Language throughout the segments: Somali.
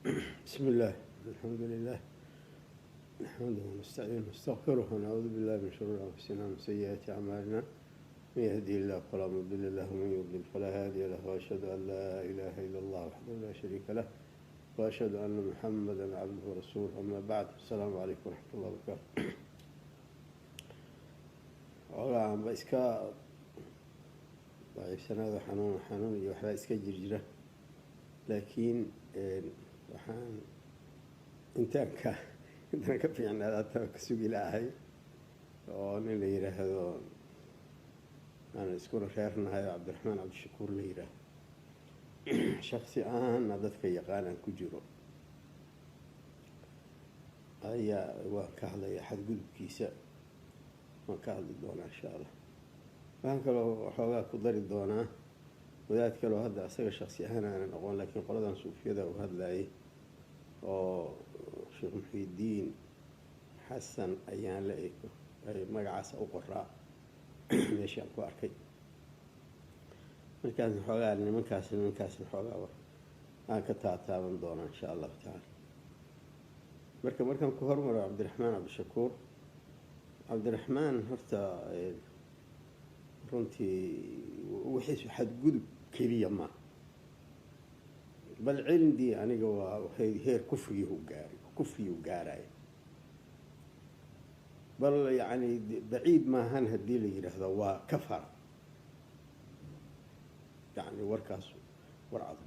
بسم الله، الحمد لله، نحمده ونستعينه ونستغفره، ونعوذ بالله من شرور أنفسنا ومن سيئات أعمالنا. من يهدي الله فلا مضل له، ومن يضلل فلا هادي له، وأشهد أن لا إله إلا الله وحده لا شريك له، وأشهد أن محمدا عبده ورسوله. أما بعد، السلام عليكم ورحمة الله وبركاته. Xoogaa ba iska daciifsanaada, xanuun iyo waxbaa iska jirjira, laakiin waxaan intaan ka fiicnaada hataa ka sugi lahay oo nin la yidhaahdo aan iskuna reernahay oo Cabdiraxmaan Cabdishakuur la yidhaahdo, shaksi ahaana dadka yaqaan aan ku jiro, ayaa waan ka hadlaya xadgudubkiisa, waan ka hadli doonaa insha Allah. Waxaan kaloo waxoogaa ku dari doonaa wadaad kaloo hadda asaga shaksi ahaan aanan aqoon, laakiin qoladan suufiyada uu hadlayay oo Sheekh Muxiidiin Xasan ayaan la ay magacaasa u qoraa meeshaan ku arkay. Markaas xoogaa nimankaasna xoogaa aan ka taataaban doonaa insha Allahu tacaala. Marka markaan ku hormaro Cabdiraxmaan Cabdishakuur, Cabdiraxmaan horta runtii wixiisu xadgudub keliya ma bal cindii aniga waa waxay heer kufriyuhu gaaray, kufriyuu gaaraya. Bal yacni baciid maahan haddii la yidhaahdo waa kafar. Yacni warkaas war cad.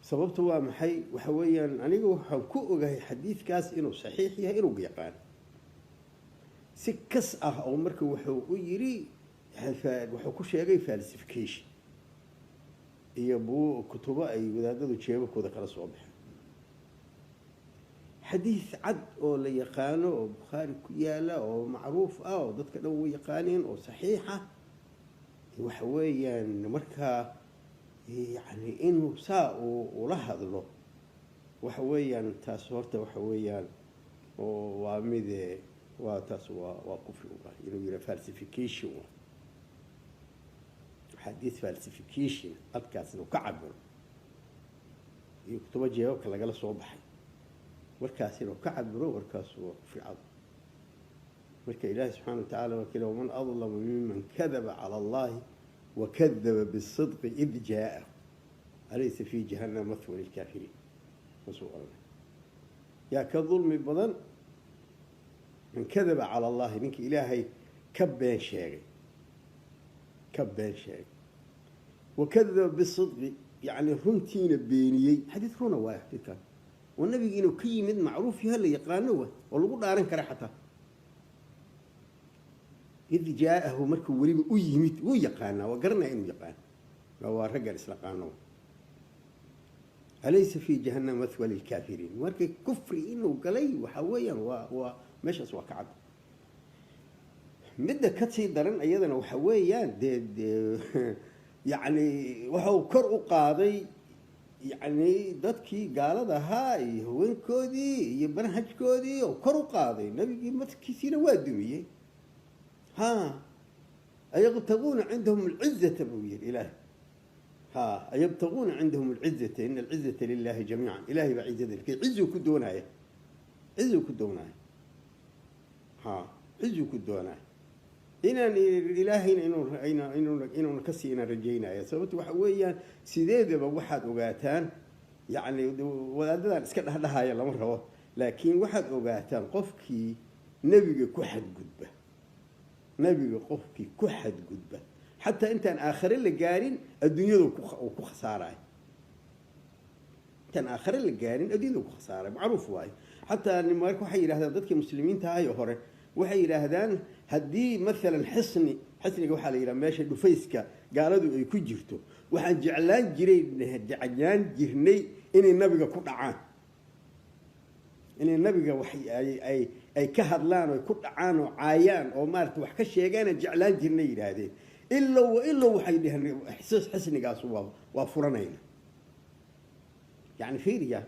Sababtu waa maxay? Waxa weeyaan aniga waxaan ku ogahay xadiidkaas inuu saxiix yahay, inuu yaqaan si kas ah oo marka wuxuu u yiri, wuxuu ku sheegay falsification iyo buu kutubo ay wadaadadu jeebabkooda kala soo baxeen. Xadiis cad oo la yaqaano oo Bukhaari ku yaala oo macruuf ah oo dadka dhan u yaqaaneen oo saxiixa waxa weeyaan. Markaa yani inuu saa uu ula hadlo waxa weeyaan, taas horta waxa weeyaan oo waa mide, waa taas waa kufri waa inuu yidhaha falsification, waa xadiis falsification adkaas inuu ka cabiro iyo kutubo jeebabka lagala soo baxay warkaas inuu ka cabiro, warkaas waa kufri cad. Marka Ilaahi subxaana wa tacala waa kile: "ومن أظلم ممن كذب على الله وكذب بالصدق إذ جاءه أليس في جهنم مثوى للكافرين." Masuu oranay yaa ka dulmi badan من كذب على الله, ninka Ilaahay ka been sheegay, ka been sheegay, وكذب بالصدق, yacni runtiina beeniyey. Xadiis runa waaya xadiidkan oo nabiga inuu ka yimid macruuf yaha, la yaqaano wa oo lagu dhaaran kara xataa. إذ جاءه, markuu weliba u yimid, wuu yaqaanaa, waa garanaya inuu yaqaano, waa raggan islaqaano. أليس في جهنم مثوى للكافرين. Marka kufri inuu galay waxa weeyaan waa meeshaas waa ka cad. Midda ka sii daran iyadana waxa weeyaan dee yacni waxau kor u qaaday yacni dadkii gaalada ahaa iyo haweenkoodii iyo manhajkoodii oo kor u qaaday, nabigii markiisiina waa dumiyey. Ha أيبتغون عندهم العزة buu yidhi Ilaah. Ha أيبتغون عندهم العزة إن العزة لله جميعا. Ilahay baa cizada lkay, cizuu ku doonaya, cizuu ku doonaya, ha cizuu ku doonaya. Inaan Ilaahayna inuuna kasii inaan rajaynaya. Sababto waxa weeyaan sideedaba waxaad ogaataan, yacni wadaadadan iska dhexdhahaya lama rabo, laakiin waxaad ogaataan qofkii nebiga ku xadgudba, nebiga qofkii ku xadgudba, xataa intaan aakhare la gaarin adduunyadu uu ku khasaarayo. Intaan aakhare la gaarin adduunyadu ku khasaarayo, macruuf waayo. Xataa marka waxay yidhahdaan dadkii muslimiinta ahayo hore, waxay yidhaahdaan haddii maalan xisni, xisniga waxaa la yidhaha meesha dhufayska gaaladu ay ku jirto, waxaan jeclaan jiray, jeclaan jirnay inay nabiga ku dhacaan, inay nabiga wax ay ka hadlaan oo ku dhacaan oo caayaan oo maarata wax ka sheegaanaan jeclaan jirnay, yidhaahdeen. Ilow ilow waxay dheheen xisnigaas waa furanayna. Yani fiiriya,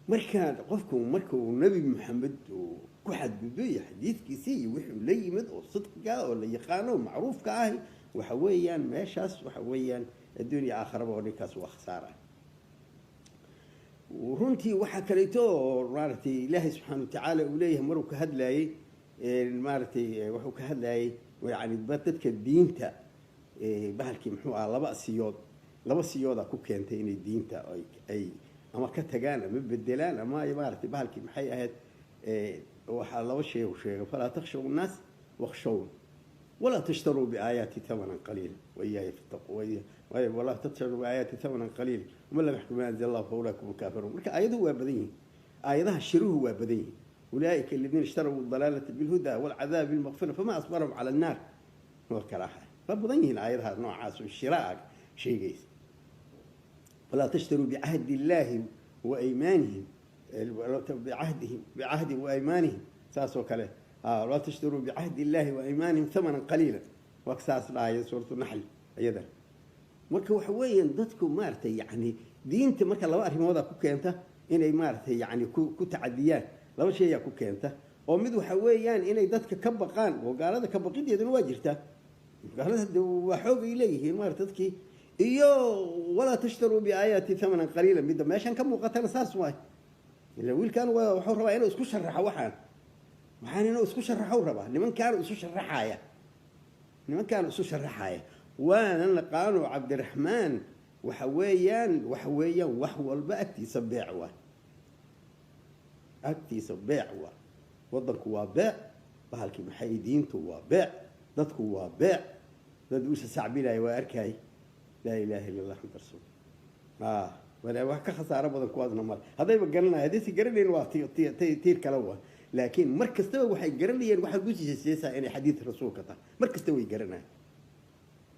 markaa qofku marka uu Nebi Maxamed uu ku xadgudbo iyo xadiidkiisii iyo wixii la yimid oo sidqiga oo la yaqaano oo macruufka ahi, waxa weeyaan meeshaas waxa weeyaan adduunya aakharaba oo ninkaas waa khasaara. Runtii waxaa kaleeto oo maaragtay Ilaahay subxaana watacaala uu leeyahay maruu ka hadlaayey, maaragtay wuxuu ka hadlaayey yani dadka diinta bahalkii muxuu ahaa, laba siyooda ku keentay inay diinta ay ama ka tagaan ama bedelaan ama ay maaragtay bahalkii maxay ahayd. Waxaa laba shay uu sheegay: falaa takhshaw nnaas wakhshawn, walaa tashtaruu biaayaati thamanan qaliila waiyaaya fattaquu, walaa tashtaruu biaayaati thamanan qaliila waman lam yaxkum bima anzala Allah fa ulaika hum lkaafiruun. Marka aayaduhu waa badan yihiin, aayadaha shiruhu waa badan yihiin. Ulaa'ika aladiina ishtaruu dalaalata bilhuda walcadaab bilmaqfira fama asbarahum cala annaar. Waa karaaha, waa badan yihiin aayadaha noocaas oo shiraa sheegaysa. Walaa tashtaruu bicahdi illaahi wa aymaanihim, bicahdihim, bicahdi wa aymaanihim, saas oo kale. Walaa tashtaruu bicahdi illaahi wa aymaanihim thamanan qaliila, waa saas dhahaya suuratu Naxl iyadan. Marka waxa weeyaan dadku maaragtay yani diinta marka laba arrimoodaa ku keenta inay maaragtay yani ku tacadiyaan. Laba shayaa ku keenta, oo mid waxa weeyaan inay dadka ka baqaan, oo gaalada ka baqideeduna waa jirtaa. Gaalada de waa xoog ay leeyihiin maarata dadkii. Iyo walaa tashtaruu biaayaati thamanan qaliila, midda meeshan ka muuqatana saas waay. Ila wiilkan waa wuxuu rabaa inuu isku sharaxo, waxaan inuu isku sharaxo rabaa. Nimankaan isu sharaxaya, nimankaan isu sharaxaya waana naqaano. Cabdiraxmaan waxa weeyaan wax walba agtiisa beec waa, agtiisa beec waa. Waddanku waa beec, bahalkii maxay, diintu waa beec, dadku waa beec. Dad uusa sacbinaya waa arkay. Laa ilaaha illa allah Maxamad rasuul. Wax ka khasaaro badan kuwaasna male. Haddayba garanaya, haddaysa garanayn waa tiir kale waa. Laakiin mar kastaba waxay garanayeen waxaa gusiseesaa inay xadiid rasuulka tahay. Mar kasta way garanayaan.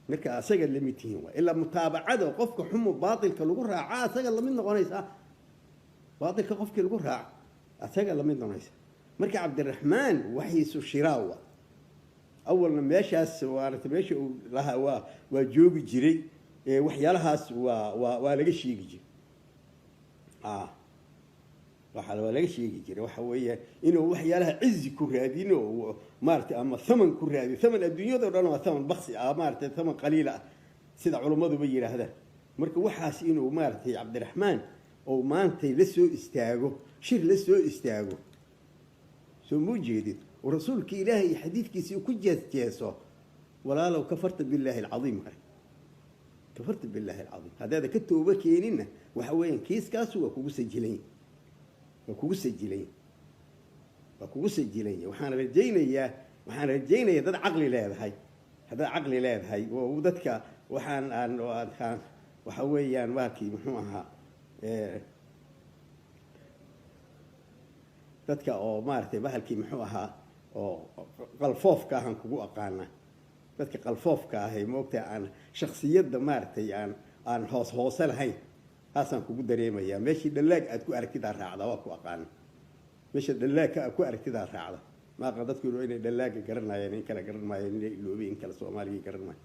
Marka asaga lamid tihiin waa ilaa mutaabacada qofka xumo baatilka lagu raaca asaga lamid noqonaysaa. Baatilka qofkii lagu raaca asaga lamid noqonaysa. Marka Cabdiraxmaan waxiisu shiraawa awalna meeshaas maarata meesha uu lahaa waa joogi jiray. Waxyaalahaas waa laga sheegi jiray, waxa waa laga sheegi jiray. Waxa weeye inuu waxyaalaha cizi ku raadino oo maaragtay ama thaman ku raadiyo, thaman adduunyada o dhan waa thaman baksi ah, maaragtay thaman qaliila ah, sida culummaduba yidhaahdaan. Marka waxaas inuu maaragtay Cabdiraxmaan oo maantay la soo istaago, shir la soo istaago, soo muu jeedid, oo rasuulka Ilaahay iyo xadiidkiisii ku jees jeeso, walaalow, kafarta billaahi alcadiim, hare kafarta billaahi alcadiim. Haddaada ka tooba keeninna, waxa weeyaan kiiskaasu waa kugu sajilan, waa kugu sajilan, waa kugu sajilanya. Waxaan rajaynayaa dad caqli leedahay, haddaad caqli leedahay oo dadka waxaan aan aan waxa weeyaan bahalkii muxuu ahaa, dadka oo maaragtay bahalkii muxuu ahaa oo qalfoofka ahaan kugu aqaana, dadka qalfoofka ah ee moogtahay aan shaksiyadda maaragtay aan hoos hoose lahayn, taasaan kugu dareemayaa. Meeshii dhallaag aad ku aragtidaa raacda, waa ku aqaana. Meesha dhallaagka aad ku aragtidaa raacda. Ma aqaan dadku inay dhallaaga garanayeen, in kale garan maayeen, inay iloobay, in kale Soomaaligii garan maayo.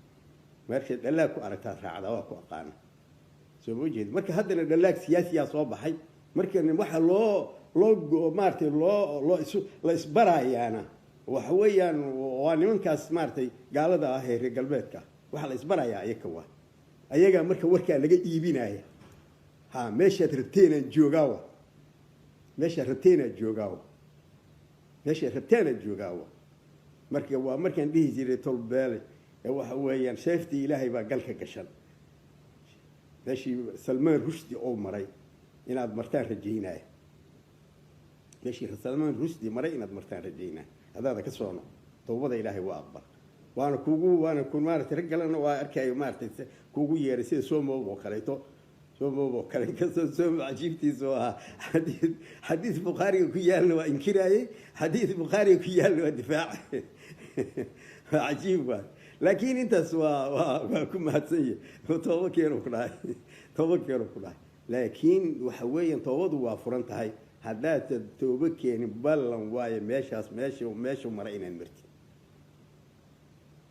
Meesha dhallaag ku aragtaa raacda, waa ku aqaana, soo ma jeed? Marka haddana dhallaag siyaasiyaa soo baxay. Marka waxa loo maaragtay loo isu la isbarayaana waxa weeyaan waa nimankaas maaragtay gaalada ah ee reer galbeedka. Waxaa la isbarayaa ayaka, waa ayagaa. Marka warkaa laga iibinaya, ha meeshaad rabteenaan joogaawa, meeshaad rabteenaan joogaawa, meeshaad rabteenaan joogaawa. Marka waa markaan dhihi jiray tolbeele ee waxa weeyaan seeftii Ilaahay baa galka gashan. Meeshii Salmaan Rushdi oo maray inaad martaan rajaynaya, meeshii Salmaan Rushdi maray inaad martaan rajaynaya. Haddaada ka soo noq, towbada Ilaahay waa aqbal. Waana kugu waana ku maaragtay rag kalena waa arkayo maaragtay kugu yeeray, sida Somow oo kaleeto, Somow oo kale. Inkastoo Somow cajiibtiisa oo ahaa xadiis Bukhaariga ku yaalna waa inkiraayey, xadiis Bukhaariga ku yaalna waa difaacay. Waa cajiib waay. Laakiin intaas waa ku mahadsan yahay, tooba keenu ku dhahay, tooba keenu ku dhahay. Laakiin waxa weeyaan toobadu waa furan tahay. Haddaad toobo keenin, ballan waayo meeshaas meeshu mara inaad martid,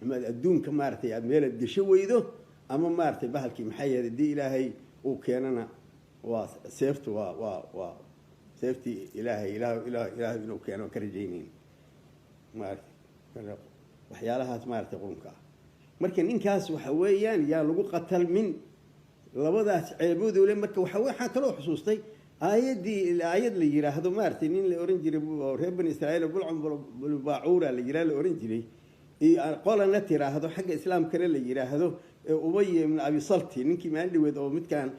ama adduunka maaragtay aada meelaad gesho weydo, ama maaragtay bahalkii maxay yahay, haddii Ilaahay uu keenana waa seeftu, waa seeftii Ilaahay. Ilaah inuu keeno ka rajaynayn maaragtay waxyaalahaas maaragtay qurunka ah. Marka ninkaas waxa weeyaan yaa lagu qatalmin labadaas ceeboodole. Marka waxaa kaloo xusuustay Aayaddii aayad la yiraahdo, maaragtay, nin la oran jiray oo reer Bani Israa'iil, Bulcam Baacuura la yiraa la oran jiray, iyo qolana tiraahdo xagga islaamkana la yiraahdo Ubay ibn Abi Salti, ninkii maalin dhaweed oo midkaan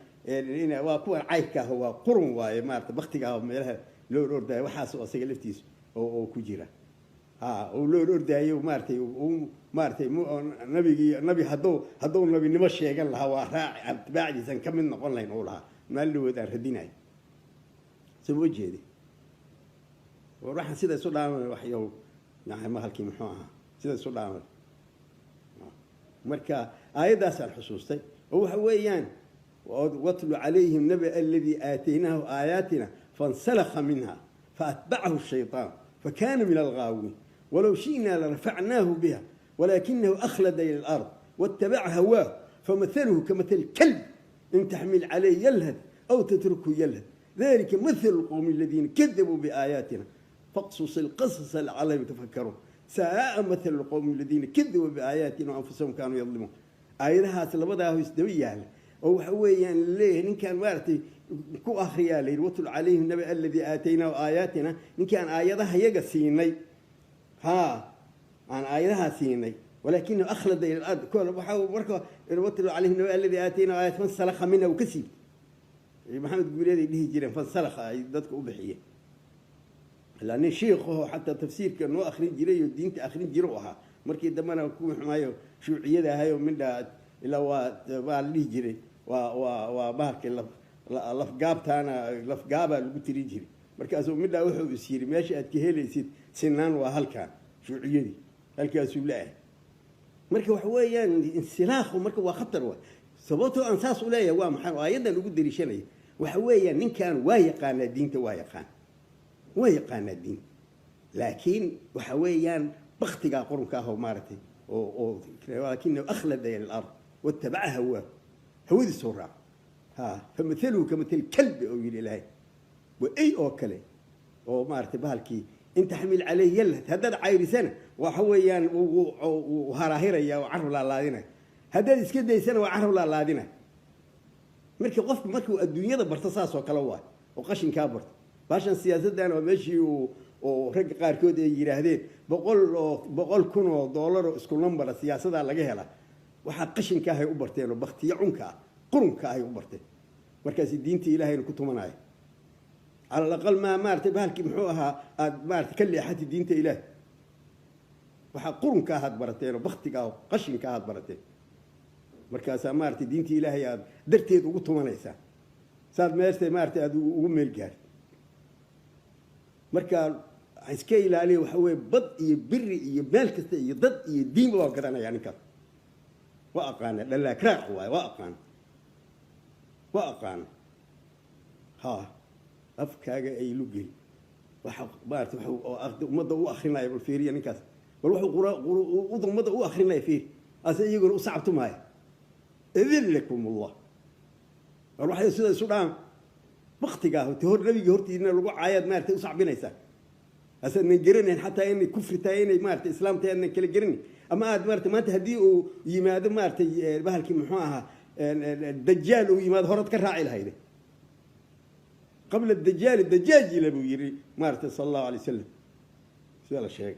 waa kuwan cayrka ah, waa qurun waaye, maarata, baktiga ah oo meelaha loo ordaayo, waxaas oo asaga laftiisa oo ku jira, ha uu loo ordaayo, maaratay, uu maaratay nabigii nabi hadduu nabinimo sheegan lahaa, waa raaci atbaacdiisan ka mid noqon lahayn uu lahaa. Maalin dhaweed aan radinayo, soo ma jeedi? War waxaan sida isu dhaamay waxyow yani mahalkii muxuu ahaa sida isu dhaamay. Marka aayaddaasaan xusuustay oo waxa weeyaan: واتل عليهم نبأ الذي آتيناه آياتنا فانسلخ منها فأتبعه الشيطان فكان من الغاوين، ولو شئنا لرفعناه بها ولكنه أخلد إلى الأرض واتبع هواه، فمثله كمثل الكلب إن تحمل عليه يلهث أو تتركه يلهث، ذلك مثل القوم الذين كذبوا بآياتنا، فاقصص القصص لعلهم يتفكرون، ساء مثل القوم الذين كذبوا بآياتنا وأنفسهم كانوا يظلمون. Aayadahaas labadaa isdaba yaala oo waxa weeyaan leeyahay ninkaan, maaragtay, ku akhriyaa la yidhi: واتل عليهم نبأ الذي آتيناه آياتنا, ninkaan aayadaha yaga siinay, haa, aan aayadaha siinay, ولكنه أخلد إلى الأرض. Waxa marka واتل عليهم نبأ الذي آتيناه آيات فانسلخ منها, uu ka siibtay. Maxamed Guuleed ay dhihi jireen fansalakha ay dadka u bixiyeen, ilaa nin shiikhaho xataa tafsiirka noo akhrin jiray oo diinta akhrin jira u ahaa. Markii dambena kuwii xumaayo shuuciyada ahayo mindha ilaa waa la dhihi jiray waa bahalkii lafgaabtaana, lafgaabaa lagu tirin jiray. Markaasuu midhaa wuxuu is yiri meesha aad ka helaysid sinaan waa halkan, shuuciyadii halkaasuu la-ahay. Marka waxa weeyaan insilaakhu marka waa khatar wa. Sababtoo aan saas u leeyahay waa maxay oo aayaddan ugu dariishanaya? Waxa weeyaan ninkan waa yaqaanaa diinta, waa yaqaan, waa yaqaanaa diinta, laakiin waxa weeyaan baktigaa qurunka ah oo maaragtay oo ولكنه أخلد إلى الأرض واتبع هواه, hawadiisoo raac, ha, فمثله كمثل الكلب oo yidhi Ilaahay, waa ey oo kale oo maaragtay bahalkii إن تحمل عليه يلهث, haddaad cayrisana waxa weeyaan wuu haraahiraya oo carab laalaadinaya, haddaad iska daysana waa carab laalaadinaya. Marka qofku markuu adduunyada barto saas oo kale waay, oo qashinkaa barto baashan siyaasaddan, waa meeshii uu oo ragga qaarkood ay yidhaahdeen 100,000 oo dollar oo isku nambara siyaasadaa laga helaa. Waxaa qashinka ahay u barteen oo baktiyo cunka ah, qurunka ahay u barteen, markaasi diinta Ilaahayna ku tumanaya. Cala alaqal maa maaratay bahalkii muxuu ahaa aada maarata ka leexatay diinta Ilaahay. Waxaa qurunka ahaad barateen oo baktiga ah oo qashinka ahaad barateen, markaasaa maaratay diinta Ilaahay aada darteed ugu tumanaysaa saad meesha maaratay aada ugu meel gaartid. Marka iska ilaaliya. Waxa weeye bad iyo biri iyo meel kasta iyo dad iyo diinba waa garanaya ninkaas, waa aqaana, dhallaakraac waaye, waa aqaana, waa aqaana. Ha afkaaga ay lugeli waxa maarata waxa ummadda u akrinaya. Bal fiiriya ninkaas, bal wuxuu ummadda u akrinaya fiiri, ase iyaguna u sacabtumaya. أذلكم الله. Bal waxay sida isu dhaan baktiga ah, hor nabigii hortiina lagu caayaad maarata u sacbinaysaa, asadnan garanayn xataa inay kufri tahay, inay maarata islaam tahay adnan kala garanayn. Ama aad maarata maanta haddii uu yimaado maaratay bahalkii muxuu ahaa Dajaal uu yimaado, horaad ka raaci lahayde. قبل الدجال دجاجلة buu yidhi maarata صلى الله عليه وسلم, sida la sheegay.